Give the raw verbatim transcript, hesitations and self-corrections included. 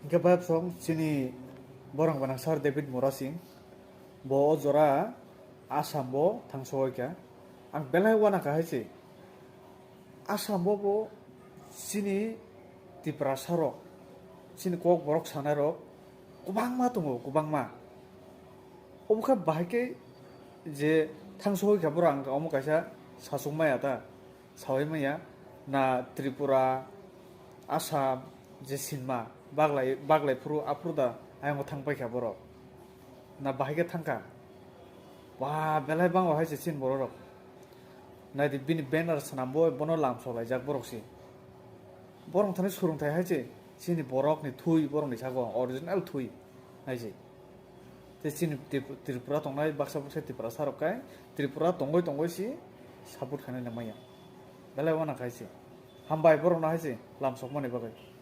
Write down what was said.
Hingke bayapsong chini borok gwnang sir David Murasing, bo o jora Assam bo thangsohoi kha. Ang belai uanakha hai se. Assam bo bo chini Tiprasa rok, chini kok borok sanai rok kwbangma tongo, kwbangma. Obo khe bahai khe je thangsohoi kha borok, ang omo kaisa sachuk maya ta. Sawi maya na Tripura, Assam je sinma baglai, baglai phuru aphuru da ayang thang paikha borok. Na bahai khe thangkha. Ba belai bango hai se sin borok rok. Nai di bini banner swnam bo bono lam sok laijak borok si. Borok thani surung thai hai se chini borok ni thui borok ni sago original thui hai se. Te chini Trip-, Tripura tongnai baksa baksa Tiprasa rok kai Tripura tongoi tongoi si support khainai na maya. Belai wana khai se. Hambai borok no hai se lam sok mani bagwi.